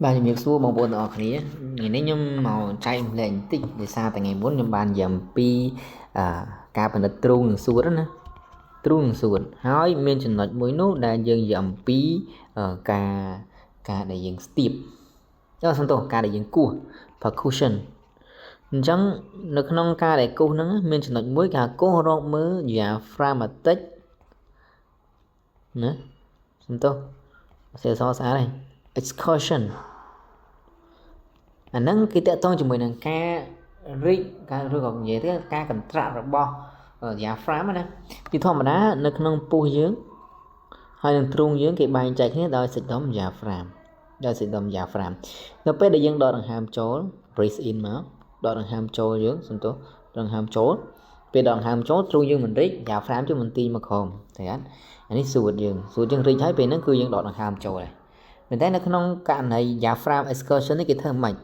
បាទជំរាបសួរបងប្អូនទាំងអស់គ្នាថ្ងៃនេះខ្ញុំមកចែករំលែកបន្តិចដោយសារតែថ្ងៃមុនខ្ញុំបាននិយាយអំពីការផលិតទ្រូងនិងសួតណាទ្រូងនិងសួតហើយមានចំណុចមួយនោះដែលយើងនិយាយអំពីការការដែលយើងស្ទាបអឺសំទោសការដែលយើងគោះ percussion អញ្ចឹងនៅក្នុងការដែលគោះហ្នឹងមានចំណុចមួយគេហៅគោះរកមើល diaphragmatic ណាសំទោសសេអក្សរស្អាតហើយ excursion អាហ្នឹងគេតាក់ទងជាមួយនឹងការរីកការឬក៏និយាយទៅការកន្ត្រាក់របស់ diaphragm ណាពីធម្មតានៅក្នុងពោះយើងហើយនឹងទ្រូងយើងគេបែងចែកគ្នាដោយសាច់ដុំ diaphragm ដោយសាច់ដុំ diaphragm នៅពេលដែលយើងដកដង្ហើមចូល breathe in មកដកដង្ហើមចូលយើងសំទោសដកដង្ហើមចូលពេលដកដង្ហើមចូលទ្រូងយើងមិនរីក diaphragm យើងមិនទាញមកក្រោមតែអត់អានេះសួតយើងសួតយើងរីកហើយពេលហ្នឹងគឺយើងដកដង្ហើមចូលហើយប៉ុន្តែនៅក្នុងករណី diaphragm excursion នេះគេធ្វើម៉េច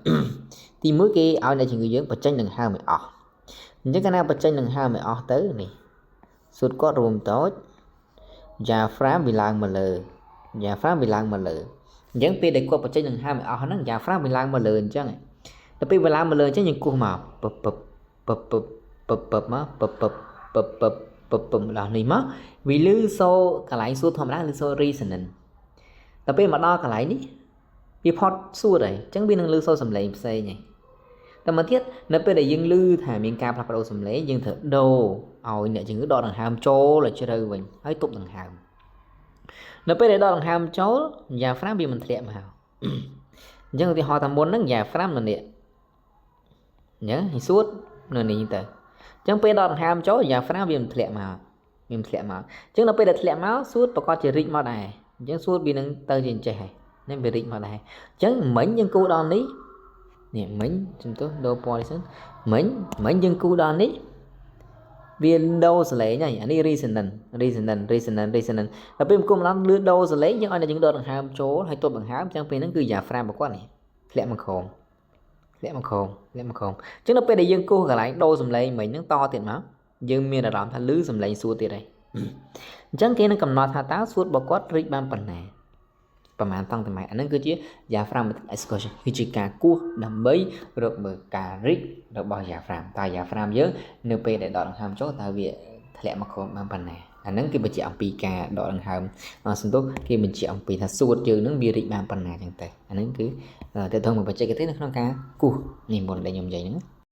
ទីមួយគេឲ្យអ្នកជំងឺយើងបញ្ចេញដង្ហើមឲ្យអស់អញ្ចឹងកាលណាបញ្ចេញដង្ហើមឲ្យអស់ទៅនេះសួតគាត់រួមតូច diaphragm វាឡើងមកលើ diaphragm វាឡើងមកលើអញ្ចឹងពេលដែលគាត់បញ្ចេញដង្ហើមឲ្យអស់ហ្នឹង diaphragm វាឡើងមកលើអញ្ចឹងដល់ពេលវាឡើងមកលើអញ្ចឹងយើងគោះមកពឹបពឹបពឹបពឹបពឹបពឹបមកពឹបពឹបពឹបពឹបពឹបពឹបម្ដងនេះមកវាលឺសូកន្លែងសួតធម្មតាលឺសូ resonant ដល់ពេលមកដល់កន្លែងនេះវាផុតសួតហើយអញ្ចឹងវានឹងលឺសូសំឡេងផ្សេងហើយតែមកទៀតនៅពេលដែលយើងលឺថាមានការផ្លាស់ប្ដូរសំឡេងយើងត្រូវដូរឲ្យអ្នកជំងឺដកដង្ហើមចូលឲ្យជ្រៅវិញហើយទប់ដង្ហើមនៅពេលដែលដកដង្ហើមចូល diaphragm វាមិនធ្លាក់មកអញ្ចឹងឧទាហរណ៍ថាមុនហ្នឹង diaphragm នៅនេះអញ្ចឹងឲ្យសួតនៅនេះទៅអញ្ចឹងពេលដកដង្ហើមចូល diaphragm វាមិនធ្លាក់មកវាមិនធ្លាក់មកអញ្ចឹងដល់ពេលដែលធ្លាក់មកសួតប្រកាសជារីកមកដែរអញ្ចឹងសួតវានឹងទៅជាអញ្ចេះហើយនេះវារីកមកដែរអញ្ចឹងមិញយើងគូដល់នេះនេះមិញជំទោសដូរពណ៌នេះសិនមិញមិញយើងគូដល់នេះវាដូរសលេងហើយអានេះ resonant resonant resonant resonant ដល់ពេលគុំឡើងលឺដូរសលេងយើងឲ្យតែយើងដកដង្ហើមចូលហើយទប់ដង្ហើមអញ្ចឹងពេលហ្នឹងគឺ diaphragm របស់គាត់នេះធ្លាក់មកក្រោមធ្លាក់មកក្រោមធ្លាក់មកក្រោមអញ្ចឹងដល់ពេលដែលយើងគោះកន្លែងដូរសំឡេងមិញហ្នឹងតទៀតមកយើងមានអារម្មណ៍ថាលឺសំឡេងសួតទៀតហើយអញ្ចឹងគេនឹងកំណត់ថាតើសួតរបស់គាត់រីកបានប៉ុណ្ណាប្រហែលសង់ទីម៉ែត្រអាហ្នឹងគឺជា diaphragmatic excursion គឺជាការគោះដើម្បីរកមើលការរីករបស់ diaphragm តើ diaphragm យើងនៅពេលដែលដកដង្ហើមចូលតើវាធ្លាក់មកក្រោមបានប៉ុណ្ណាអាហ្នឹងគេបញ្ជាក់អំពីការដកដង្ហើមសន្ទុះគេបញ្ជាក់អំពីថាសួតយើងហ្នឹងវារីកបានប៉ុណ្ណាចឹងទៅអាហ្នឹងគឺតើតើមកបច្ចេកទេសនៅក្នុងការគោះនេះមុនដែលខ្ញុំនិយាយហ្នឹង។